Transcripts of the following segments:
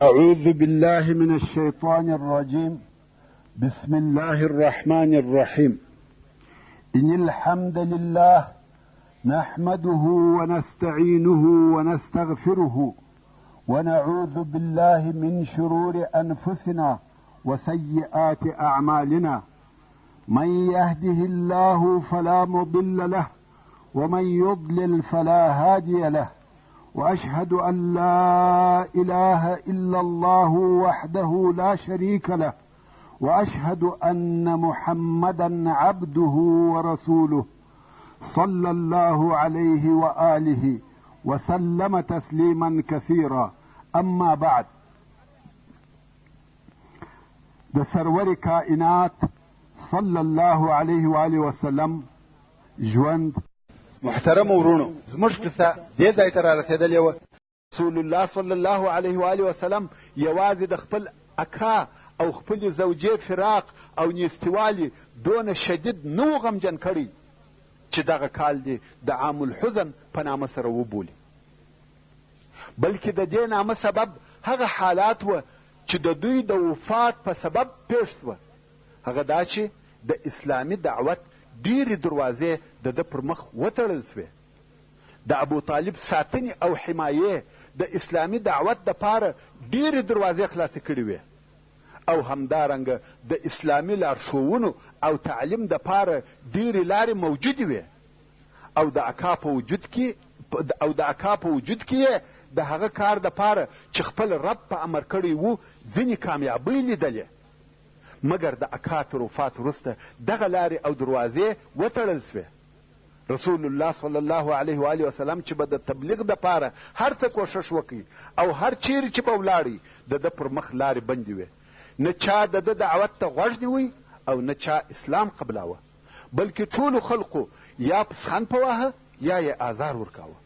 أعوذ بالله من الشيطان الرجيم بسم الله الرحمن الرحيم إن الحمد لله نحمده ونستعينه ونستغفره ونعوذ بالله من شرور أنفسنا وسيئات أعمالنا من يهده الله فلا مضل له ومن يضلل فلا هادي له واشهد ان لا اله الا الله وحده لا شريك له واشهد ان محمدا عبده ورسوله صلى الله عليه واله وسلم تسليما كثيرا اما بعد د سرور کائنات صلی الله علیه و آله وسلم ژوند. محترمو وروڼو، زموږ قصه دې ځای ته رارسېدلې وه. رسول الله صلی الله علیه و آله وسلم یوازې د خپل اکا او خپلې زوجې فراق او نیستیوالي دونه شدید نه و غمجن کړی چې دغه کال دې د عام الحزن په نامه سره وبولي، بلکې د دې نامه سبب هغه حالات وه چې د دوی د وفات په سبب پېښ سوه، هغه دا چې د اسلامي دعوت ډېرې دروازې د ده پر مخ وتړل سوې. د ابو طالب ساتنې او حمایې د اسلامي دعوت دپاره ډېرې دروازې خلاصې کړې وې او همدارنګه د اسلامي لارښوونو او تعلیم دپاره ډېرې لارې موجودې وې او د اکا په وجود کې او د اکا په وجود کې یې د هغه کار دپاره چې خپل رب په امر کړی و ځینې کامیابۍ لیدلې. مګر د اکا تر وفات وروسته دغه لارې او دروازې وتړل سوې. رسول الله صلی الله علیه و آله وسلم چې به د تبلیغ دپاره هر څه کوښښ وکړي او هر چیرې چې به ولاړی د ده پر مخ لارې بندې وې، نه چا د ده دعوت ته غوږ نیوی او نه چا اسلام قبلاوه، بلکې ټولو خلقو یا پسخند په واهه یا یې آزار ورکاوه.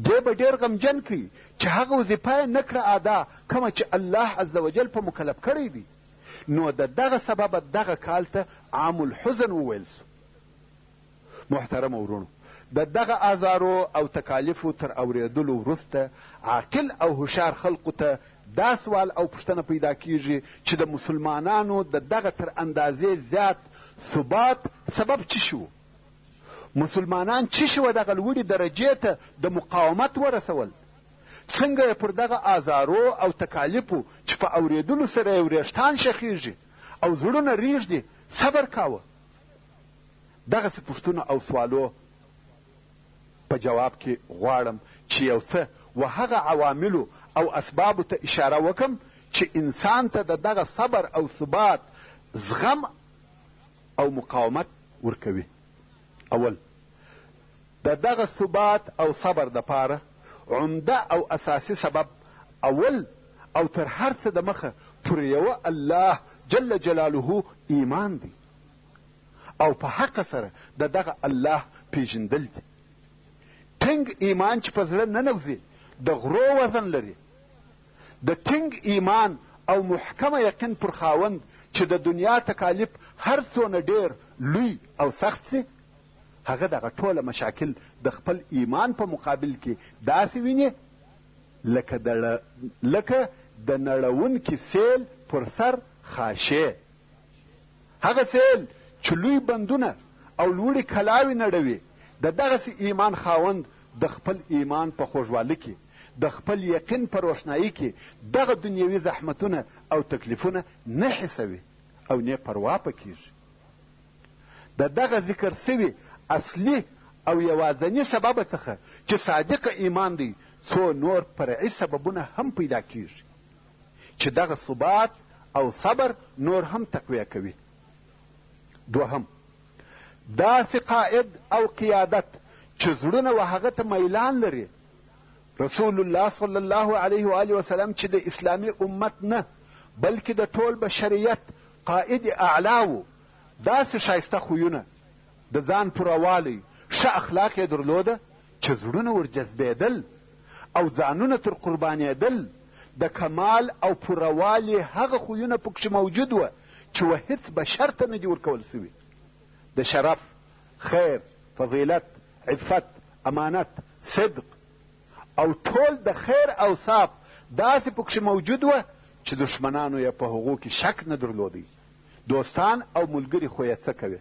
دی به ډېر غمجن کړي چې هغه وظیفه یې نه کړه ادا کومه چې الله عز وجل په مکلف کړی دی، نو د دغه سببه دغه کال ته عام الحزن وویل سو. محترمو وروڼو، د دغه آزارو او تکالیفو تر اورېدلو وروسته عاقل او هوښیار خلقو ته دا سوال او پوښتنه پیدا کیږي چې د مسلمانانو د دغه تر اندازې زیات ثبات سبب څه شي؟ مسلمانان چه شي وه دغه لوړې درجې ته د مقاومت ورسول؟ څنګه یې پر دغه آزارو او تکالیفو چې په اورېدلو سره یې وریښتان شخیږي او زړونه ریږدي صبر کاوه؟ دغسې پوښتنو او سوالو په جواب کې غواړم چې یو څه و هغه عواملو او اسبابو ته اشاره وکم چې انسان ته د دغه صبر او ثبات، زغم او مقاومت ورکوي. اول، د دغه ثبات او صبر دپاره عمده او اساسي سبب اول او تر هر څه د مخه پر یوه الله جل جلاله ایمان دی او په حقه سره د دغه الله پیژندل دي. ټینګ ایمان چې په زړه ننوځي د غرو وزن لري. د ټینګ ایمان او محکمه یقین پر خاوند چې د دنیا تکالیف هر څونه ډېر لوی او سخت سي، هغه دغه ټوله مشاکل د خپل ایمان په مقابل کې داسې ویني لکه د لکه د نړونکي سیل پر سر خاشې. هغه سیل چې لوی بندونه او لوړې کلاوې نړوي، د دغسې ایمان خاوند د خپل ایمان په خوږوالي کې، د خپل یقین په روښنایي کې دغه دنیوي زحمتونه او تکلیفونه نه حسوي او نه پروا په کېږي. د دغه ذکر سوي اصلي او یوازني سبب څخه چې صادق ایمان دی، څو نور فرعي سببونه هم پیدا کېږي چې دغه ثبات او صبر نور هم تقویه کوي. دوهم، داسې قائد او قیادت چې زړونه و هغه ته میلان لري. رسول الله صلی الله علیه و آله وسلم چې د اسلامي امت نه بلکې د ټول بشریت قائد اعلی و، داسې ښایسته خویونه، د ځان پوره والی، ښه اخلاق یې درلوده چې زړونه ور جذبېدل او ځانونه تر قربانېدل. د کمال او پوره والي هغه خویونه پکښې موجود وه چې و هیڅ بشر ته نه دي ورکول سوي. د شرف، خیر، فضیلت، عفت، امانت، صدق او ټول د خیر اوصاف داسې پکښې موجود وه چې دښمنانو یې په هغو کې شک نه درلودی، دوستان او ملګري خو یې څه کوې.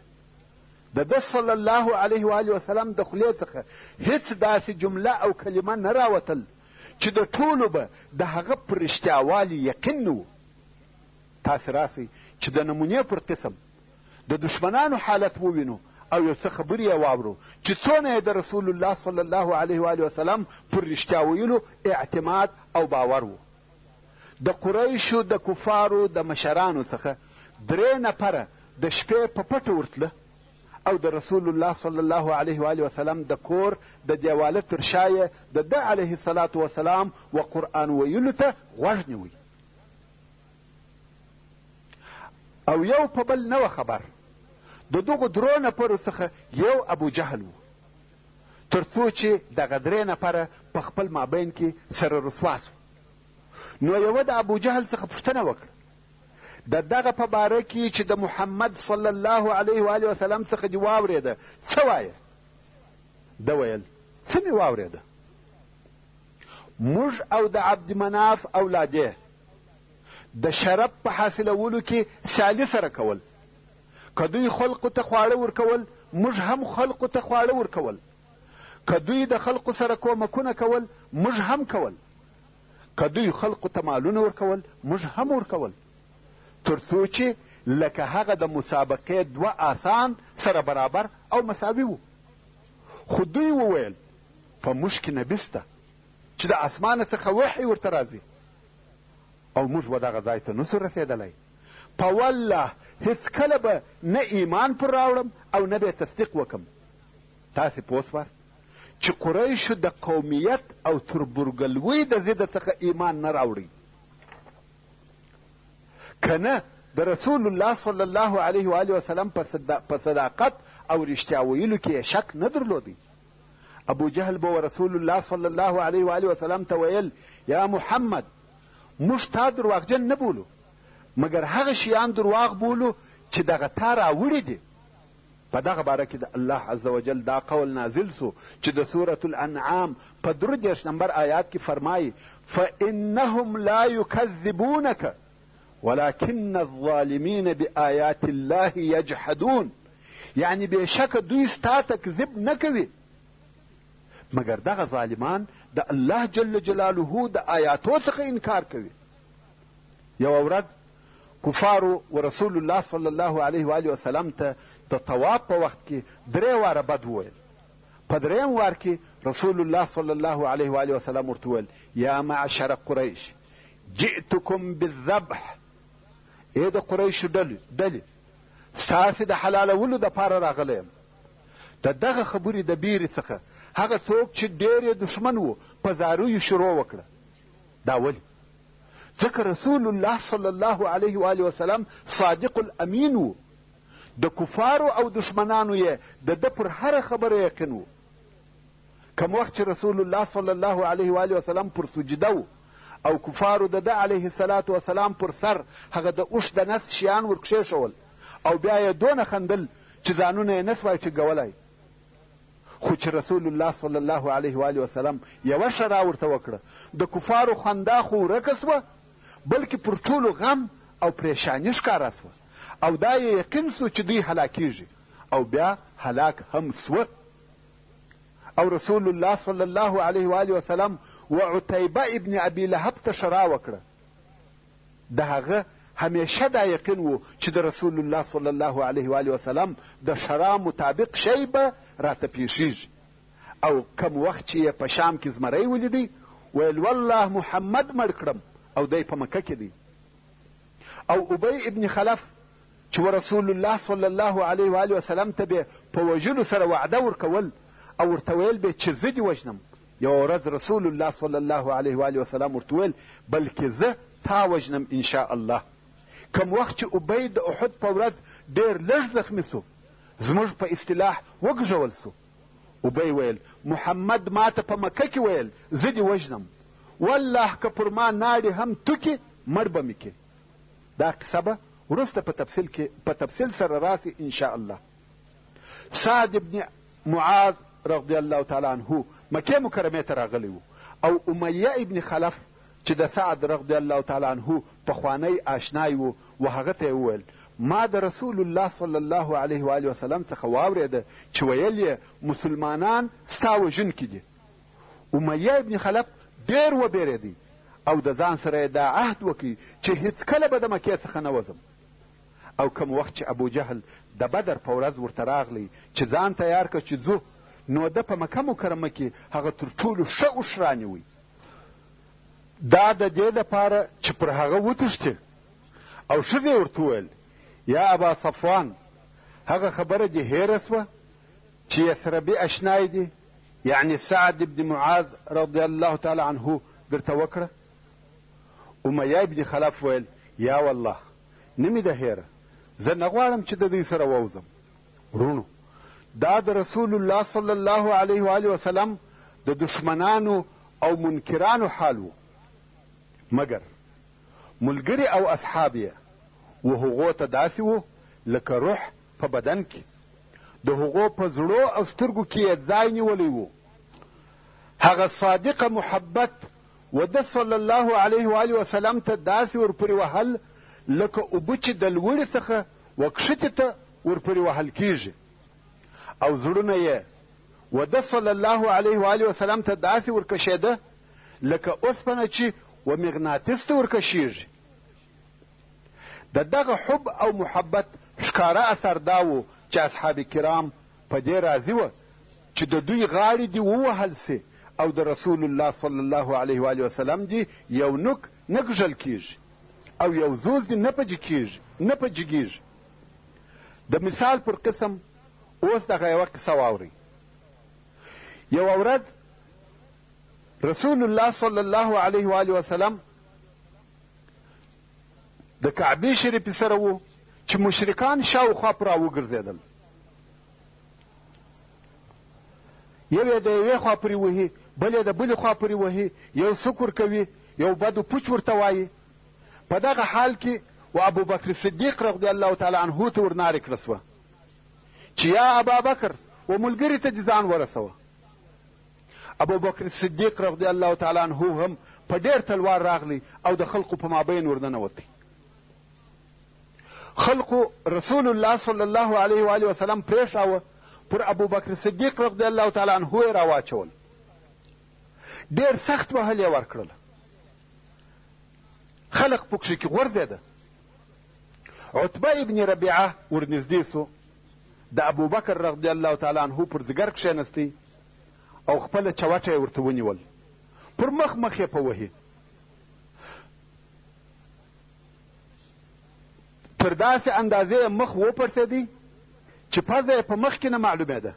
د ده صلی الله علیه و آله وسلم د خولې څخه هیڅ داسې جمله او کلمه نه راوتل چې د ټولو به د هغه پر رښتیاوالي یقین نه و. تاسې راسئ چې د نمونې پر قسم د دښمنانو حالت ووینو او یو څه خبرې یې واورو چې څونه یې د رسول الله صلی الله علیه و وسلم پر رښتیا ویلو اعتماد او باور و. د قریشو د کفارو د مشرانو څخه درې نفره د شپې په پټه ورتله او د رسول الله صلی الله علیه و وسلم د کور د دیواله تر شا یې د ده علیه الصلاة وسلام و قرآن ویلو ته غوږ نیوی او یو په بل نه وه خبر. د دغو درو نفرو څخه یو ابو جهل و، تر څو چې دغه درې نفره په خپل مابین کې سره رسوا سو. نو یوه د ابو جهل څخه پوښتنه وکړه، د دغه په باره کې چې د محمد صلی الله علیه و آله وسلم څخه دې واورېده څه وایې؟ ده ویل، څه مې واورېده؟ موږ او د عبد مناف اولادې د شرف په حاصلولو کې سیالي سره کول. که دوی خلقو ته خواړه ورکول، موږ هم خلقو ته خواړه ورکول. که دوی د خلقو سره کومکونه کول، موږ هم کول. که دوی خلقو ته مالونه ورکول، موږ هم ورکول. تر څو چې لکه هغه د مسابقې دوه آسان سره برابر او مساوي وو. خو دوی وویل، په موږ کې نبي شته چې د اسمانه څخه وحی ورته راځي او موږ و دغه ځای ته نسو رسېدلی. په والله هیڅکله به نه ایمان پر راوړم او نه به تصدیق وکم. تاسې پوه سواست چې قریشو د قومیت او تربورګلوۍ د ضده څخه ایمان نه راوړی، که نه د رسول الله صلی الله علیه و آله وسلم په صداقت او رښتیا ویلو کې یې شک نه درلودی. ابو جهل به رسول الله صلی الله علیه و آله وسلم ته ویل، یا محمد، موږ تا درواغجن نه بولو، مګر هغه شیان درواغ بولو چې دغه تا راوړي دي. په دغه باره کې د الله عز وجل دا قول نازل سو چې د سورة الانعام په 33 نمبر آیات کې فرمایي، فإنهم لا يكذبونك ولكن الظالمین بآیات الله یجحدون، یعنی بېشکه دوی ستا تکذیب نه کوي، مګر دغه ظالمان د الله جل جلاله د آیاتو څخه انکار کوي. یوه ورځ کفارو و رسول الله صلی الله علیه و آله وسلم ته د طواف په وخت کې درې واره بد وویل. په دریم وار کې رسول الله صلی الله علیه و آله وسلم ورته وویل، یا معشر قریش جئتکم بالذبح، ای د قریشو ډلې، ستاسې د حلالولو دپاره راغلی یم. د دغه خبرې د بیرې څخه هغه څوک چې ډېر یې دښمن و په زاریو شروع وکړه. دا ولې؟ ځکه رسول الله صلی الله علیه و آله وسلم صادق الامین و، د کفارو او دښمنانو یې د ده پر هره خبره یقین و. کوم وخت چې رسول الله صلی الله علیه و آله وسلم پر سجده و او کفارو د ده علیه الصلاة وسلام پر سر هغه د اوښ د نس شیان ورکښېښول او بیا یې دونه خندل چې ځانونه یې نه سوای ټینګولای، خو چې رسول الله صلی الله علیه و آله وسلم یوه ښرا ورته وکړه، د کفارو خندا خو ورکه سوه، بلکې پر ټولو غم او پریشاني ښکاره سوه او دا یې یقین سو چې دوی هلاکیږي، او بیا هلاک هم سوه. او رسول الله صلی الله علیه و آله وسلم و عتیبه ابن ابي لهب ته ښرا وکړه. د هغه همیشه دا یقین و چې د رسول الله صلی الله علیه و آله وسلم د ښرا مطابق شی به راته پیښیږي. او کم وخت چې یې په شام کې زمری ولیدی، ویل والله محمد مړ کړم او دی په مکه کې دی. او ابی ابن خلف چې ورسول الله صلی الله علیه و آله وسلم ته به په وژلو سره وعده ورکول او ورته ویل به چې زه دې وژنم، یوه ورځ رسول الله صلی الله علیه و آله وسلم ورته وویل، بلکې زه تا وژنم ان شاء الله. کوم وخت چې ابی د احد په ورځ ډېر لږ زخمي سو، زموږ په اصطلاح وګژول سو، ابی ویل، محمد ما ته په مکه کې ویل زه دې وژنم، والله که پر ما ناړې هم توکې مړ به مې کې. دا قصه به وروسته په تفصیل کې په تفصیل سره راسي ان شاء الله. سعد ابن معاذ رضی الله تعالی عنه مکې مکرمې ته راغلی و او امیه ابن خلف چې د سعد رضی الله تعالی عنه پخوانی آشنای و، و هغه ته یې وویل، ما د رسول الله صلی الله علیه و آله وسلم څخه واورېده چې ویل یې مسلمانان ستا وژونکي دي. امیه ابن خلف ډېر وبېرېدی او د ځان سره یې دا عهد وکړ چې هیڅکله به د مکې څخه نه وځم. او کوم وخت چې ابوجهل د بدر په ورځ ورته راغلی چې ځان تیار کړه چې ځو، نو ده په مکه مکرمه کې هغه تر ټولو ښه اوښ رانیوی. دا د دې لپاره چې پر هغه وتښتي. او ښځې یې ورته وویل، یا ابا صفوان، هغه خبره دې هېره سوه چې یثربي اشنای دي، یعنې سعد بن معاذ رضی الله تعالی عنه درته وکړه؟ امیه ابن خلف ویل، یا والله نه مې ده هېره، زه نه غواړم چې د دوی سره ووځم. وروڼو، دا د رسول الله صلی الله علیه و آله وسلم د دښمنانو او منکرانو حال و، مګر ملګري او اصحاب یې و هغو ته داسې وو لکه روح په بدن کې، د هغو په زړو او سترګو کې یې ځای نیولی و. هغه صادقه محبت و ده صلی الله علیه و آله وسلم ته داسې ورپورې وهل لکه اوبه چې د لوړې څخه و کښتې ته ورپورې وهل کیږي، او زړونه یې و ده صلی الله علیه و آله وسلم ته داسې ورکشېده لکه اوسپنه چې و مغناطیس ته ورکشیږي. د دغه حب او محبت ښکاره اثر دا و چې اصحاب کرام په دې راضي وه چې د دوی غاړې دې ووهل سي او د رسول الله صلی الله علیه و وسلم دې یو نوک نه کږل کیږي او یو زوز دې نه په جګیږي نه په جګیږي. د مثال پر قسم اوس دغه یوه قصه واورئ. یوه ورځ رسول الله صلی الله علیه و آله وسلم د کعبې شریفې سره وو چې مشرکان شاوخوا پر راوګرځېدل. یو یې د یوې خوا پورې وهي، بل یې د بلې خوا پورې وهي، یو سوک ورکوي، یو بد و پوچ ورته وایي. په دغه حال کې و ابوبکر صدیق رضی الله تعالی عنه ته ورنارې کړه سوه چې یا ابابکر و ملګري ته دې ځان ورسوه. ابوبکر صدیق رضی الله تعالی عنه هم په ډېر تلوار راغلی او د خلقو په مابین ورننوتی. خلقو رسول الله صلی الله علیه و آله وسلم پرېښاوه، پر ابوبکر صدیق رضی الله تعالی عنه یې راواچول، ډېر سخت وهل یې ورکړل، خلق پکښې کې غورځېده. عتبه ابن ربیعه ورنږدې سو، د ابوبکر رضی الله تعالی عنه پر ځیګر کښېنستی او خپله چوټه یې ورته ونیول، پر مخ مخ یې په وهي، تر داسې اندازې یې مخ وپړسېدی چې پزه یې په مخ کې نه معلومېده.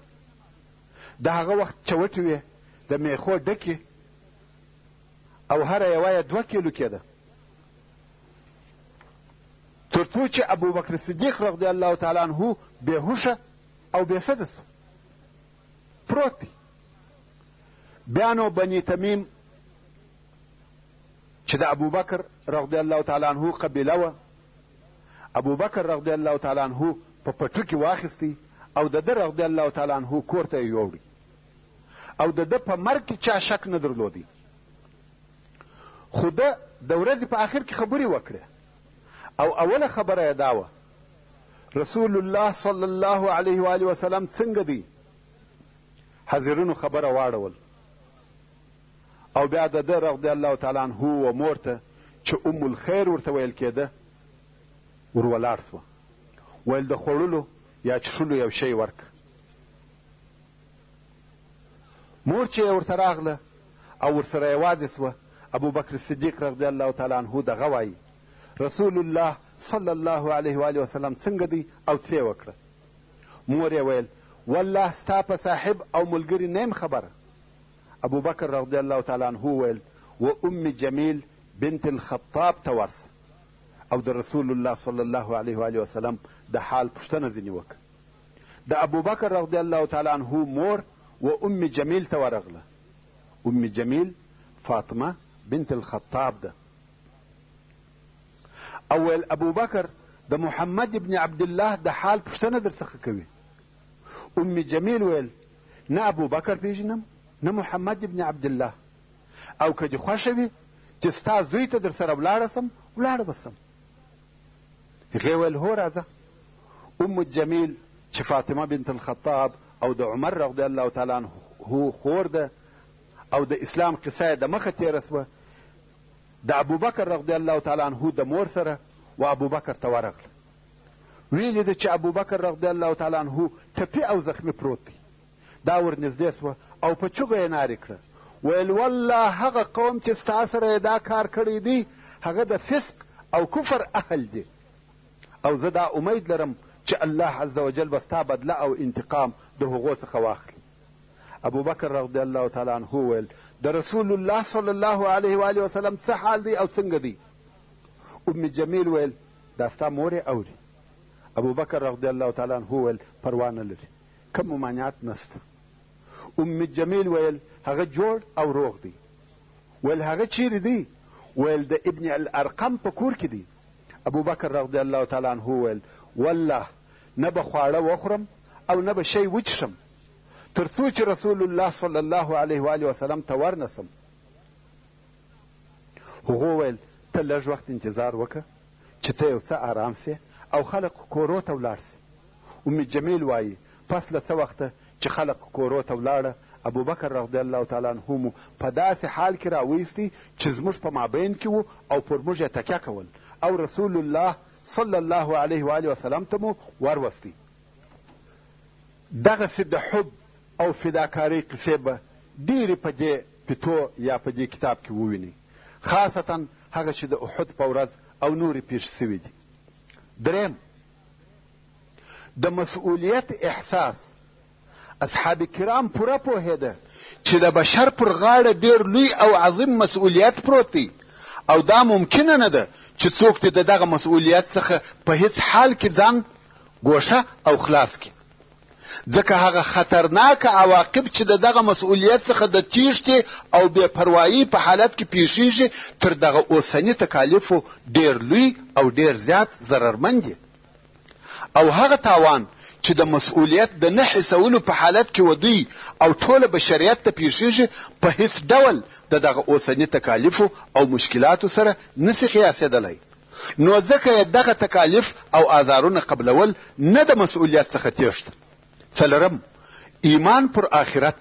د هغه وخت چوټې وې د میخو ډکې او هره یوه یې 2 کیلو کېده، تر څو چې ابوبکر صدیق رضی الله تعالی عنه بېهوښه او بېسده سو، پروت دی. بیا نو بني تمیم چې د ابوبکر رضی الله تعالی عنه قبیله وه، ابوبکر رضی الله تعالی عنه په پټو کې واخیستی او د ده رضی الله تعالی عنه کور ته یې یوړی او د ده په مرګ کې چا شک نه درلودی. خو ده د ورځې په آخر کې خبرې وکړې او اوله خبره یې دا وه، رسول الله صلی الله علیه و آله وسلم څنګه دی؟ حاضرینو خبره واړول او بیا د ده رضی الله تعالی عنه و مور ته چې ام الخیر ورته ویل کېده ور ولاړ سوه، ویل د خوړلو یا چښلو یو شی ورکړه. مور چې یې ورته راغله او ورسره یوازې سوه، ابوبکر صدیق رضی الله تعالی عنه دغه وایي، رسول الله صلی الله علیه و آله وسلم څنګه دی او څه یې وکړه؟ مور یې ویل، والله ستا په صاحب او ملګري نه یم خبره. ابوبکر رضی الله تعالی عنه وویل، و ام جمیل بنت الخطاب ته ورسه او د رسول الله صلی الله علیه و آله وسلم د حال پوښتنه ځینې وکړه. د ابوبکر رضی الله تعالی عنه مور و ام جمیل ته ورغله. ام جمیل فاطمه بنت الخطاب ده. او ویل ابوبکر د محمد ابن عبدالله د حال پوښتنه در څخه کوي. ام جمیل ویل، نه ابوبکر پیژنم نه محمد ابن عبدالله، او که دې خوښه وي چې ستا زوی ته در سره ولاړه سم، ولاړه به سم. هغې ویل هو راځه. ام الجمیل چې فاطمه بنت الخطاب او د عمر رضی الله تعالی عنه خور ده او د اسلام قصه یې د مخه تېره سوه، د ابوبکر رضی الله تعالی عنه د مور سره و ابوبکر ته ورغله. ویلي ده چې ابوبکر رضی الله تعالی عنه ټپي او زخمي پروت دی. دا ورنږدې سوه او په چغه یې نارې کړه، ویل والله هغه قوم چې ستا سره یې دا کار کړی دی هغه د فسق او کفر اهل دي او زه دا امید لرم چې الله عز وجل به ستا بدله او انتقام د هغو څخه واخلي. ابوبکر رضی الله تعالی عنه وویل د رسول الله صلی الله علیه و آله وسلم څه حال دی او څنګه دی؟ ام جمیل ویل دا ستا مور یې اوري. ابوبکر رضی الله تعالی عنه وویل پروا نه لري، کوم ممانعت نشته. ام جمیل ویل هغه جوړ او روغ دی. ویل هغه چیرې دی؟ ویل د ابن الارقم په کور کې دی. ابوبکر رضی الله تعالی عنه وویل والله نه به خواړه وخورم او نه به شی وچښم تر څو چې رسول الله صلی الله علیه و آله وسلم ته ورنسم. هغو ویل ته لږ وخت انتظار وکړه چې ته یو څه آرام سې او خلق کورو ته ولاړ سي. ام جمیل وایي پس له څه وخته چې خلق کورو ته ولاړه، ابوبکر رضی الله تعالی عنه مو په داسې حال کې راویستی چې زموږ په مابین کې و او پر موږ یې تکیه کول او رسول الله صلی الله علیه و آله وسلم ته مو وروستی. دغسې د حب او فداکارۍ قصې به ډېرې په دې پیتو یا په دې کتاب کې ووینئ، خاصتا هغه چې د احد په ورځ او نورې پېښې شوې دي. دریم، د مسؤلیت احساس. اصحاب کرام پوره پوهېده چې د بشر پر غاړه ډېر لوی او عظیم مسؤلیت پروت دی او دا ممکنه نه ده چې څوک دې د دغه مسؤلیت څخه په هیڅ حال کې ځان ګوښه او خلاص کړي، ځکه هغه خطرناک عواقب چې د دغه مسؤلیت څخه د تیښتې او بې پروایۍ په حالت کې پیښیږي تر دغه اوسني تکالیفو ډېر لوی او ډېر زیات ضررمن دي. او هغه تاوان چې د مسؤلیت د نه حسولو په حالت کې و دوی او ټوله بشریت ته پیښیږي په هیڅ ډول د دغه اوسني تکالیفو او مشکلاتو سره نسي قیاسېدلی، نو ځکه یې دغه تکالیف او آزارونه قبلول نه د مسؤلیت څخه تېښته. څلورم، ایمان پر آخرت.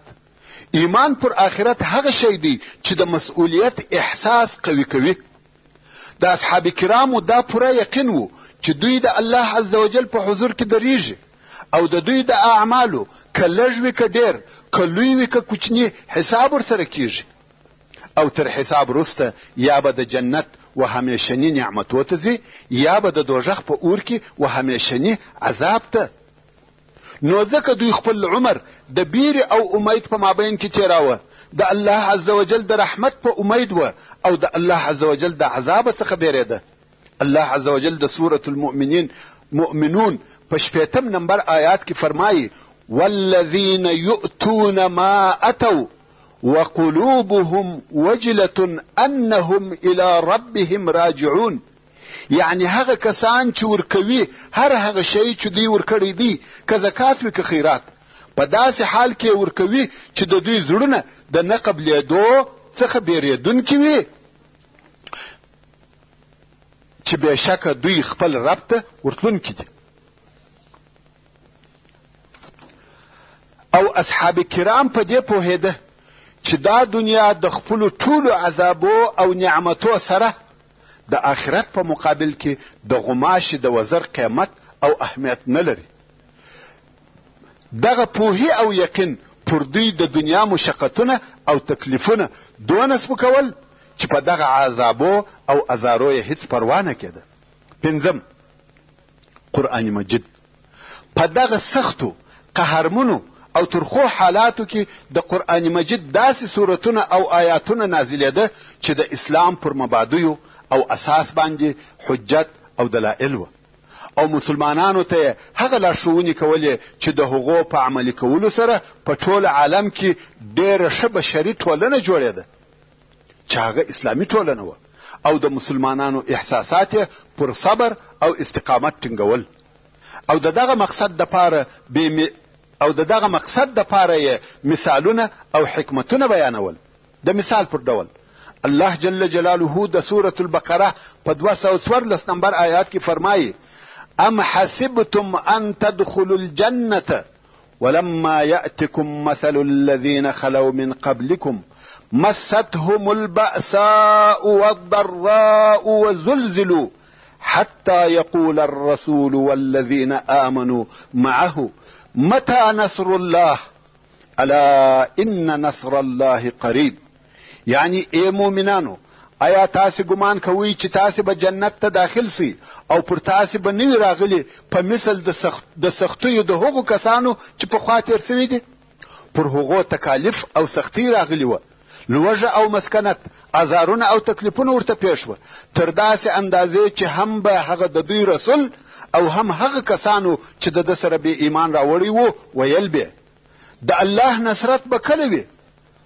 ایمان پر آخرت هغه شی دی چې د مسؤلیت احساس قوي کوي. د اصحاب کرامو دا پوره یقین و چې دوی د الله عز وجل په حضور کې درېږي او د دوی د اعمالو که لږ وي که ډېر، که لوی وي که کوچني، حساب ورسره کیږي او تر حساب وروسته یا به د جنت و همیشني نعمتو ته ځي یا به د دوږخ په اور کې و همیشني عذاب ته. نو ځکه دوی خپل عمر د بیرې او امید په مابین کې تېراوه، د الله عز وجل د رحمت په امید وه او د الله عز وجل د عذابه څخه بیرېده. الله عز وجل د سورة المؤمنین مؤمنون په شپېتم نمبر آیات کې فرمایي والذین یؤتون ما اتوا وقلوبهم وجلة انهم الى ربهم راجعون. یعنې هغه کسان چې ورکوي هر هغه شی چې دوی ورکړی دی، که زکات وي که خیرات، په داسې حال کې یې ورکوي چې د دوی زړونه د نه قبلېدو څخه بېرېدونکي وي، چې بېشکه دوی خپل رب ته ورتلونکي دي. او اصحاب کرام په دې پوهېده چې دا دنیا د خپلو ټولو عذابو او نعمتو سره د آخرت په مقابل کې د غوماشې د وزر قیمت او اهمیت نه لري. دغه پوهي او یقین پر دوی د دنیا مشقتونه او تکلیفونه دونه سپکول چې په دغه عذابو او ازارو یې هیڅ پروا نه کېده. پنځم، قرآن مجید په دغه سختو، قهرمنو او ترخو حالاتو کې د قرآن مجید داسې سورتونه او آیاتونه نازلېده چې د اسلام پر مبادیو او اساس باندې حجت او دلایل وه او مسلمانانو ته یې هغه لارښوونې کولې چې د هغو په عملي کولو سره په ټول عالم کې ډېره ښه بشري ټولنه جوړېده چې هغه اسلامي ټولنه وه او د مسلمانانو احساسات یې پر صبر او استقامت ټینګول او د دغه مقصد دپاره بې او د دغه مقصد دپاره یې مثالونه او حکمتونه بیانول. د مثال پر ډول الله جل جلاله د سورة البقره په 214 نمبر آیات کې فرمایي: ام حسبتم ان تدخلوا الجنة ولما يأتكم مثل الذين خلوا من قبلكم مستهم البأساء والضراء وزلزلوا حتى يقول الرسول والذين آمنوا معه متى نصر الله الا ان نصر الله قریب. یعنی ای مؤمنانو، ایا تاسې ګمان کوئ چې تاسې به جنت ته داخل سئ او پر تاسې به نه وي راغلي په مثل د سختیو د هغو کسانو چې پخوا تېر سوي دي؟ پر هغو تکالیف او سختۍ راغلي وه، لوږه او مسکنت، ازارونه او تکلیفونه ورته پېښ وه، تر داسې اندازې چې هم به هغه د دوی رسول او هم هغه کسانو چې د ده سره بې ایمان راوړی وو ویل به د الله نصرت به کله وي؟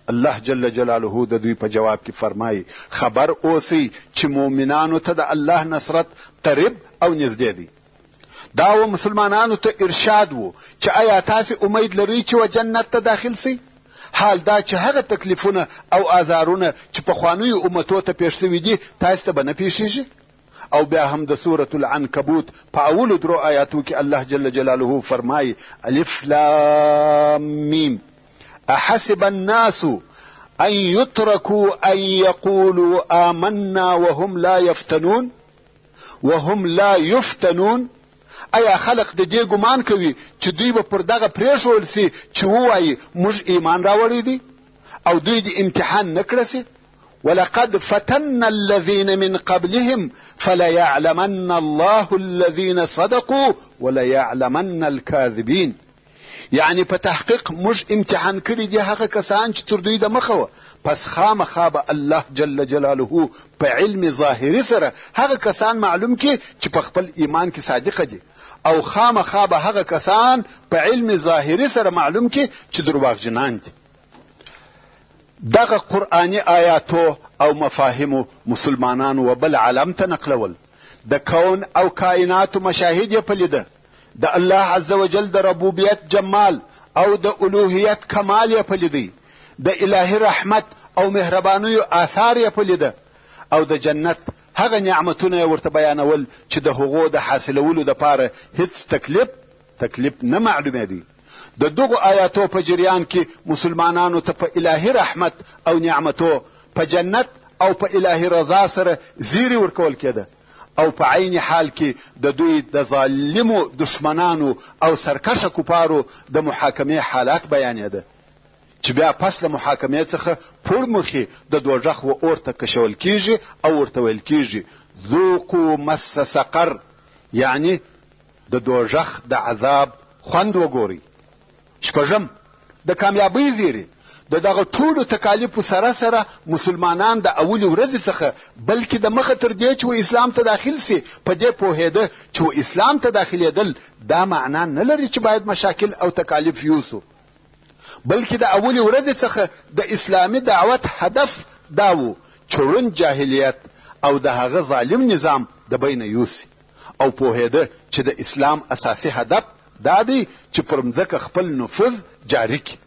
الله جل جلاله د دوی په جواب کې فرمایي: خبر اوسئ چې مؤمنانو ته د الله نصرت قریب او نږدې دی. دا و مسلمانانو ته ارشاد و چې ایا تاسې امید لرئ چې و جنت ته داخل سئ؟ حال دا چې هغه تکلیفونه او آزارونه چې پخوانیو امتو ته پېښ سوي دي تاسې ته به نه پېښېږي؟ او بیا هم د سورة العنکبوت په اولو درو آیاتو کې الله جل جلاله فرمایي: الف لام میم احسب الناس ان يتركوا ان يقولوا آمنا وهم لا يفتنون وهم لا يفتنون. ایا خلق د دې ګمان کوي چې دوی به پر دغه پرېښول سي چې ووایي موږ ایمان راوړی دی او دوی دې امتحان نه کړه سي؟ ولقد فتنا الذين من قبلهم فليعلمن الله الذين صدقوا وليعلمن الكاذبين. یعنی په تحقیق موږ امتحان کړي دي هغه کسان چې تر دوی د مخه وه، پس خامخا به الله جل جلاله په علم ظاهري سره هغه کسان معلوم کړي چې په خپل ایمان کې صادقه دي، او خامخا به هغه کسان په علم ظاهري سره معلوم کړي چې درواغجنان دي. دغه قرآني آیاتو او مفاهیمو مسلمانان و بل عالم ته نقلول، د کون او کائناتو مشاهد یې په لیده، د الله عز وجل د ربوبیت جمال او د الوهیت کمال یې په لیدی، د الهي رحمت او مهربانیو آثار یې په لیده، او د جنت هغه نعمتونه یې ورته بیانول چې د هغو د حاصلولو دپاره هیڅ تکلیف نه معلومېدی. د دغو آیاتو په جریان کې مسلمانانو ته په الهي رحمت او نعمتو، په جنت او په الهي رضا سره زیری ورکول کېده، او په عین حال کې د دوی د ظالمو دښمنانو او سرکشه کفارو د محاکمې حالات بیانېده چې بیا پس له محاکمې څخه پوړ مخې د دوږخ و اور ته کشول کیږي او ورته ویل کیږي ذوقوا مس سقر، یعنی د دوږخ د عذاب خوند وګورئ. شپږم، د کامیابۍ زیری. د دغه ټولو تکالیفو سره سره مسلمانان د اولې ورځې څخه، بلکې د مخه تر دې چې و اسلام ته داخل سي، په دې پوهېده چې و اسلام ته داخلېدل دا معنا نه لري چې باید مشاکل او تکالیف یوسو، بلکې د اولې ورځې څخه د اسلامي دعوت هدف دا و چې ړوند جاهلیت او د هغه ظالم نظام د بینه یوسي، او پوهېده چې د اسلام اساسي هدف دا دی چې پر مځکه خپل نفوذ جاري کړي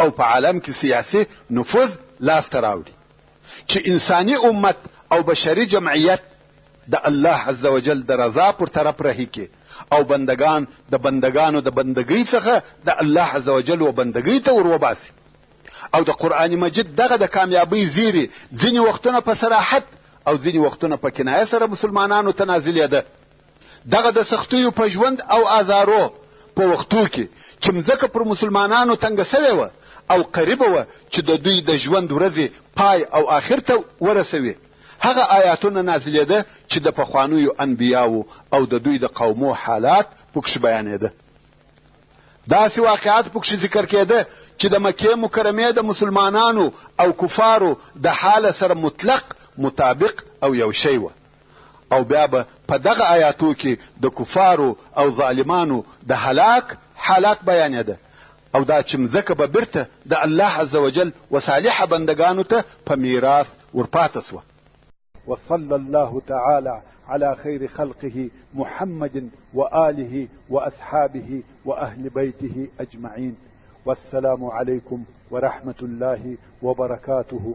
او په عالم کې سیاسي نفوذ لاسته راوړي، چې انساني امت او بشري جمعیت د الله عز وجل د رضا پر طرف رهي کړي او بندګان د بندګانو د بندګۍ څخه د الله عز وجل و بندګۍ ته ور وباسي. او د قرآن مجید دغه د کامیابۍ زیری ځینې وختونه په صراحت او ځینې وختونه په کنایه سره مسلمانانو ته نازلېده. دغه د سختیو په ژوند او آزارو په وختو کې چې مځکه پر مسلمانانو تنګه سوې وه او قریبه وه چې د دوی د ژوند ورځې پای او آخر ته ورسوي، هغه آیاتونه نازلېده چې د پخوانیو انبیاوو او د دوی د قومو حالات پکښې بیانېده. داسې واقعات پکښې ذکر کېده چې د مکې مکرمې د مسلمانانو او کفارو د حاله سره مطلق مطابق او یو شی وه، او بیا به په دغه آیاتو کې د کفارو او ظالمانو د هلاک حالات بیانېده، او دا چې مځکه به بیرته د الله عز وجل و صالح بندګانو ته په میراث ورپاته سوه. وصلى الله تعالى على خير خلقه محمد وآله وأصحابه وأهل بيته أجمعين، والسلام عليكم ورحمة الله وبركاته.